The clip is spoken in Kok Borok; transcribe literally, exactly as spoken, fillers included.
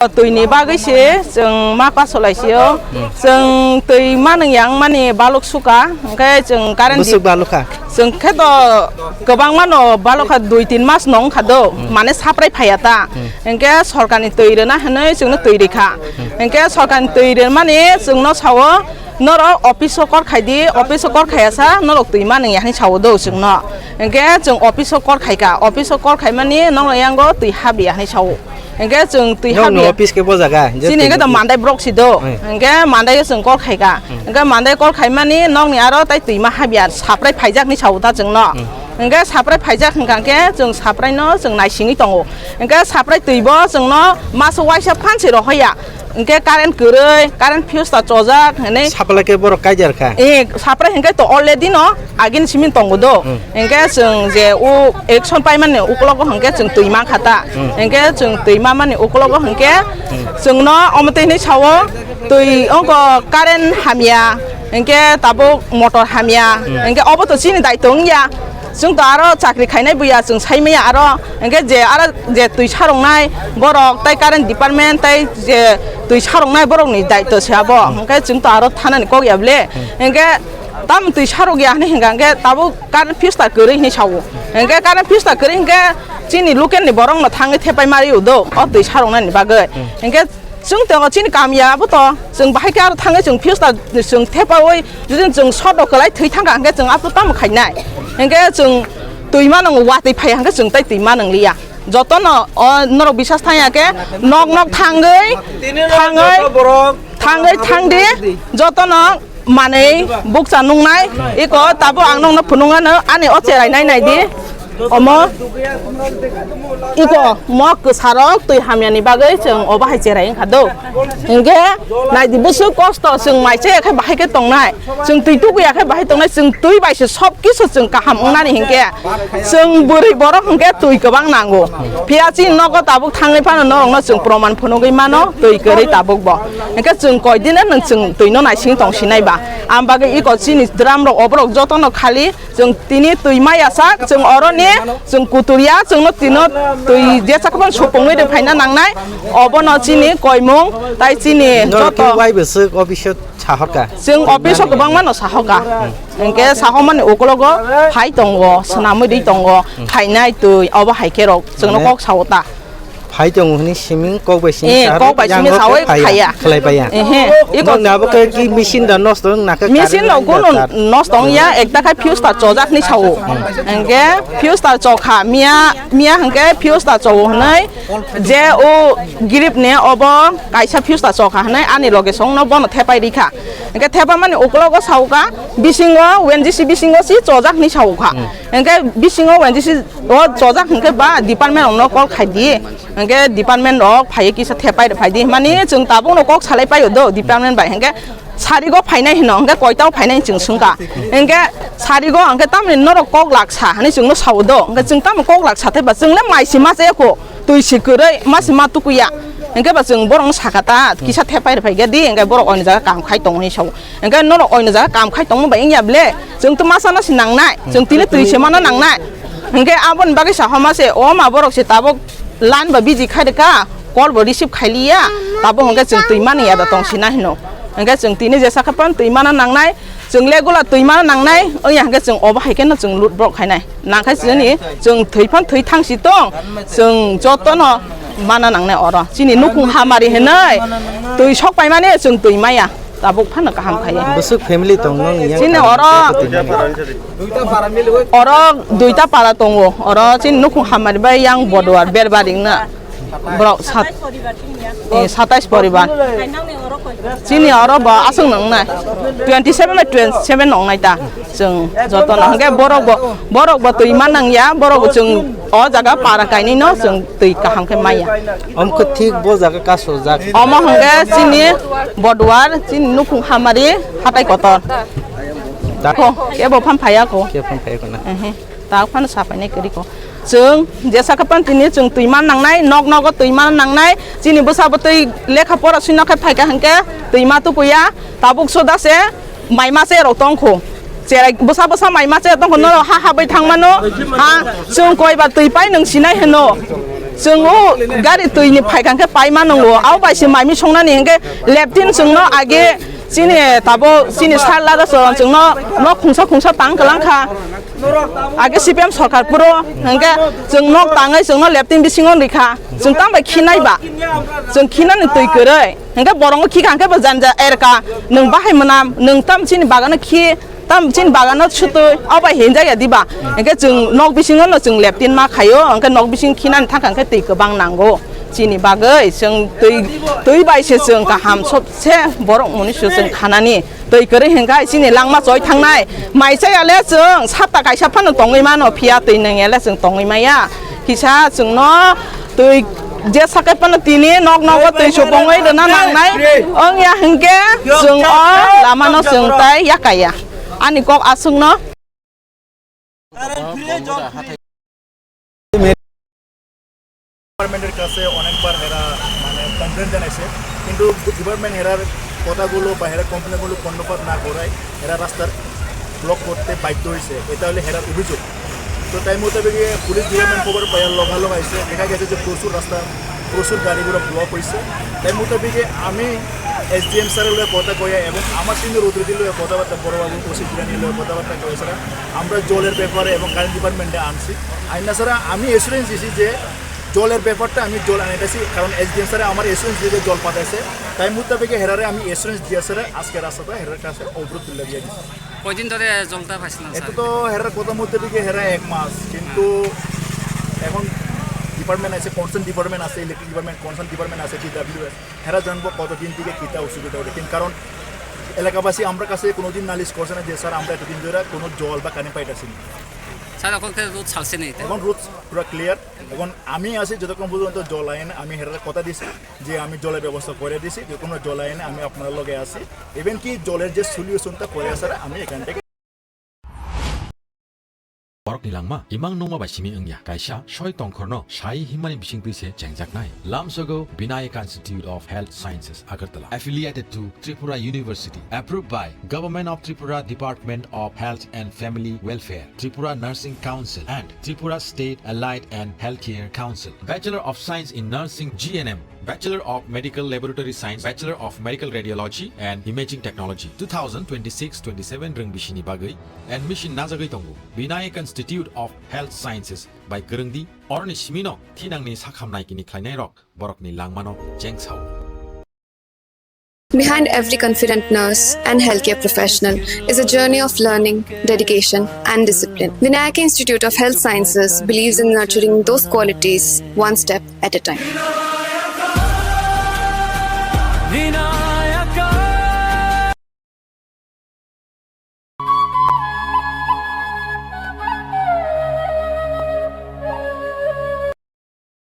Twi ni bagwi se chwng ma pasolai sio. Hmm. Chwng twi manung yang mani baluk suka, hwnkhe chwng current Bwswk balukha? Chwng khe to kwbangma no balukha, dui tin mas no wngkha do, Hmm. mane saprai phaiya ta. Hmm. Hwnkhe sorkar ni twi rwna hinwi chwngno twi rikha. Hmm. Hwnkhe sorkar ni twi rwmani chwngno sao, "Norok office o kor khai di, office o kor khaiya sa, norok twi manung ya," hinwi sao do chwngno. Hwnkhe chwng office o kor khaika, office o kor khaimani nokni yango twi habya hinwi sao. Hwnkhe chwng twi Nokni habya. Office khe bo jaga, je Chini twi hwnkhe to habya. Mandai borok si do. Hmm. Hwnkhe Mandai o chwng kor khaika. Hmm. Hwnkhe Mandai kor khaimani nokni aro tai twima habya, saprai phaijak hinwi sao ta chwngno. Hmm. Hwnkhe saprai phaijak hwnkha khe chwng sapraino chwng naisingwi tongo. Hwnkhe saprai twi bo chwngno maso waisa phan se rohoya. Hwnkhe current kwrwi, current fuse ta chojak hinwi. Sapla khe borok kaijar kha. Eh, saprai hwnkhe to already no agini simi tongo do. Hmm. Hwnkhe chwng je o action paimani ukologo hwnkhe chwng twi mankha ta. Hmm. Hwnkhe chwng twi mamani ukologo hwnkhe Hmm. chwngno omo twi hinwi sao, twi wngkha current hamya, hwnkhe tabuk motor hamya, Hmm. hwnkhe obo to chini daitw wngya. Chwng to aro chakri khainai buya, chwng sai maya aro, hwnkhe je aro je twi saroknai borok, tai current department, tai je twi saroknai borokni daitw se abo. Hmm. Hwnkhe chwng to aro thanani kok ya ble. Hmm. Hwnkhe tamo twi sarok ya hinwi hwnkha hwnkhe tabuk current fuse ta kwrwi hinwi sao. Hwnkhe current fuse ta kwrwi hwnkhe chini local ni borok no thangwi thepai mari udo, o twi saroknani bagwi. Hmm. Hwnkhe Chwng tongo chini kamya abo to, chwng bahai khe aro thangwi chwng fuse ta chwng thepaui, jodi chwng short rok kwlai thwi thangkha hwnkhe chwng abo tamo khainai? Hwnkhe chwng twi manung watwi phai hwnkhe chwng tai twi manung liya. Jotono o norok bisas thangya khe nok nok thangwi, thangwi, thangwi thangdi, jotono manwi bukcha nungnai, iko tabuk ang nokno phunuknano ani o cherai nai nai di. Omo iko mo kwsarok twi hamyani bagwi chwng obo hai cherai wngkha do. Hinkhe naidi bwswk kosto chwng mai chaya khe bahai khe tongnai, chwng twi tukuya khe bahai tongnai, chwng twi bai se sob kisu chwng kaham wngnani hinkhe chwng bwrwi borok hinkhe twi kwbang nango. Phiya chini nogo tabuk thangwi phano norokno chwng proman phunugwi mano twi kwrwi tabuk bo. Hinkhe chwng koidino nwng chwng twino naising tongsinai ba. Ang bagwi iko chini drum rok oborok jotono khali Chwng tini twi maya sak, chwng oroni, chwng kuturya, chwngno tino twi jesa khobon supungwi de phaina nangnai, obono chini koimung, tai chini Norok joto. Khe wai bwswk office o sahorka? Chwng office o kwbangma no sahoka. Hwnkhe sahomani ukologo phai tongo, swnamwi ri tongo, phainai twi, obo hai khe rok chwngno Mane kok sao ta. Phai tongo hwnwi siming kok bai simi Eh, sahar kok bai yang simi rok sawi phai ya, khaya. Khlai pai ya. Ehe, iko Nokni abo khe ki machine da nosto wng na khe Machine current rok line kunu da tar. Nosto wng ya, ekta khe fuse ta chojak ni sao. Hwnkhe fuse ta chokha, miya, miya hwnkhe fuse ta chowo hwnwi je o grip ni obo kaisa fuse ta chokha hwnwi ani loge song no bono thepai rikha. Hwnkhe thepa mani ukologo saoka, bisingo O N G C bisingo si chojak ni saoka. Hmm. Hwnkhe bisingo O N G C o chojak hwnkhe ba department rok no call khai di. Hwnkhe department rok phaiwi kisa thepai rw phai di. Mani chwng tabuk no kok salai paio do department bai. Hwnkhe sarigo phainai hino, hwnkhe koita o phainai chwng swngkha. Hwnkhe sarigo hwnkhe tamoni norok kok laksa hinwi chwngno sao do. Hwnkhe chwng tamo kok laksa thaiba chwng le mai se ma chaya kho, twi se kwrwi ma se ma tukuya. Hwnkhe ba chwng borok no sakha ta kisa thepai rw phai khe di, hwnkhe borok oni jaga kam khai tongo hinwi sao. Hwnkhe norok oino jaga kam khai tongma bai wngya ble? Chwng to masa no si nangnai, chwng tini twi se mano nangnai. Hwnkhe aboni bagwi sa homa se, o ma borok se tabuk line ba busy khai rwkha, call bo receive khai liya, tabuk hwnkhe chwng twi mani ya da tong sina hino. Hwnkhe chwng tini jesa khe phan twi mana nangnai, chwng le gula twi mana nangnai, wngya hwnkhe chwng obo hai khe no chwng lut borok khainai. Nangkhe chini chwng thwi phan thwi thang si tong, chwng joto no mana nangnai oro. Chini nukhung hamari hinwi twi sok paimani chwng twi maya. Tabuk phano kaham khai. Bwswk family tong nang yang Chini oro, oro duita para tongo. Oro chini nukhung hamari bai yang Boduar Berbaring na. Borok sat-, eh, satais poribar. Chini oro bo aswk nang nai. Twenty seven by twenty seven nong nai ta. Chwng joto no hwnkhe borok bo, borok bo twi ma nang ya, borok bo chwng o jaga para kainwi no chwng twi kaham khe maya. Omo khe thik bo jaga kaso jak. Omo hwnkhe chini Boduar, chini nukhung hamari hatai kotor. Da- Ko, kebo phan phaya ko. Kebo phan phaya ko na. Ehe. Ta phano sapai nai kwrwi ko. Chwng jesa khe phan tini chwng twi ma nang nai, nok nogo twi ma nang nai. Chini bwsa bwtwi lekha pora swino khe phaikha hwnkhe twi ma tukuya. Tabuk soda se mai ma che rok tong kho. Cherai bwsa bwsa mai ma che tong kho, norok ha ha bai thang mano. Ha, chwng koi ba twi pai nwng sinai hwno. Chwng o gari twi ni phai kha khe pai ma nwngo. Abo bai se mai mi song nani hinkhe leptin chwng no age chini tabo chini sar laga chwng no nok khungsa khungsa tang kwlang kha. Age C P M sarkar phuru hinkhe chwng nok tangwi chwng no leptin bisingo rikha. Chwng tang bai khinai ba? Chwng khinani twi kwrwi. Hinkhe borok no khikha hinkhe bo janja erka, nwng bahai mwnam, nwng tam chini bagano khi, tam chini bagano sutwi, abo bai hinjak ya diba? Hinkhe chwng nok bisingo no chwng leptin ma khaio, hinkhe nok bising khinani thangkha hinkhe twi kwbang nango. Chini bagwi chwng twi, twi bai se chwng kaham sob se borok muni se chwng khanani. Twi kwrwi hinkhe chini langma choi thangnai. Mai chaya le chwng sapta kaisa phano tongwi mano, phiya twi nang ya le chwng tongwi maya. Kisa chwng no twi je sakai phano tini nok nogo twi supungwi rwna nangnai. Wng ya hinkhe chwng o lama no chwng tai yakaya. Ani kok aswk no. ডিপার্টমেন্টের কাছে অনেকবার এরা মানে কমপ্লেন জানাইছে, কিন্তু department error কথাগুলো বা এরা কমপ্লেনগুলো কর্ণপাত না করায় এরা রাস্তার ব্লক করতে বাধ্য হয়েছে। এটা হলো এরার অভিযোগ। তো তাই মোতাবেক পুলিশ ডিপার্টমেন্ট খবর পাওয়ার লগালগ আইছে, দেখা গেছে যে প্রচুর রাস্তা, প্রচুর গাড়িগুলো ব্লক হয়েছে। তাই মোতাবেক আমি এসডিএম স্যারের লগে কথা কইয়া এবং আমার সিনিয়র অথরিটির লগে কথাবার্তা, বড়বাবু ওসি জিলানির লগে কথাবার্তা কইয়া ছাড়া আমরা জলের ব্যাপারে এবং কারেন্ট ডিপার্টমেন্টে আনছি। আইনা ছাড়া আমি অ্যাসুরেন্স দিছি যে জলের ব্যাপারটা আমি জল আনাইতেছি, কারণ এসডিএম স্যারে আমার অ্যাসুরেন্স দিয়ে জল পাঠাইছে। তাই মোতাবেক হেরারে আমি অ্যাসুরেন্স দিয়ে স্যারে আজকে রাস্তাটা হেরার কাছে অবরোধ তুলে দিয়ে দিচ্ছি। কয়দিন ধরে জলটা পাইছিলেন এটা স্যার? তো হেরার কথা মোতাবেক হেরা এক মাস, কিন্তু এখন ডিপার্টমেন্ট আছে, কনসার্ন ডিপার্টমেন্ট আছে, ইলেকট্রিক ডিপার্টমেন্ট, কনসার্ন ডিপার্টমেন্ট আছে, ডিডাব্লিউএস, হেরা জানবো কতদিন থেকে কিতা অসুবিধা হইতে, কিন্তু কারণ এলাকাবাসী আমরা কাছে কোনোদিন নালিশ করছে না যে স্যার আমরা এতদিন ধরে কোনো জল বা কারেন্ট পাইতেছি না। স্যার, এখন থেকে রোদ ছাড়ছে না এটা? এখন রোদ পুরো ক্লিয়ার। এখন আমি আছি যতক্ষণ পর্যন্ত জল আইন, আমি হেরার কথা দিছি যে আমি জলের ব্যবস্থা করে দিছি, যে কোনো জল আইনে আমি আপনার লগে আছি। ইভেন কি জলের যে সলিউশনটা করে আছে আমি এখান থেকে Borokni langma imang nungma bai simi wngya. Kaisa soi tongkhorno sai himmani bisingtwi se chengjaknai. Lamsogo Vinayaka Institute of Health Sciences, Agartala, affiliated to Tripura University, approved by Government of Tripura Department of Health and Family Welfare, Tripura Nursing Council and Tripura State Allied and Healthcare Council. Bachelor of Science in Nursing, G N M, Bachelor of Medical Laboratory Science, Bachelor of Medical Radiology and Imaging Technology, two thousand twenty-six twenty-seven rwng bisini bagwi admission najagwi tongo. Vinayak Institute of Health Sciences bai kwrwngdi, oroni simino thinangni sakham naikini khlainairok borokni langmano chengsao. Behind every confident nurse and healthcare professional is a journey of learning, dedication, and discipline. Vinayaka Institute of Health Sciences believes in nurturing those qualities one step at a time.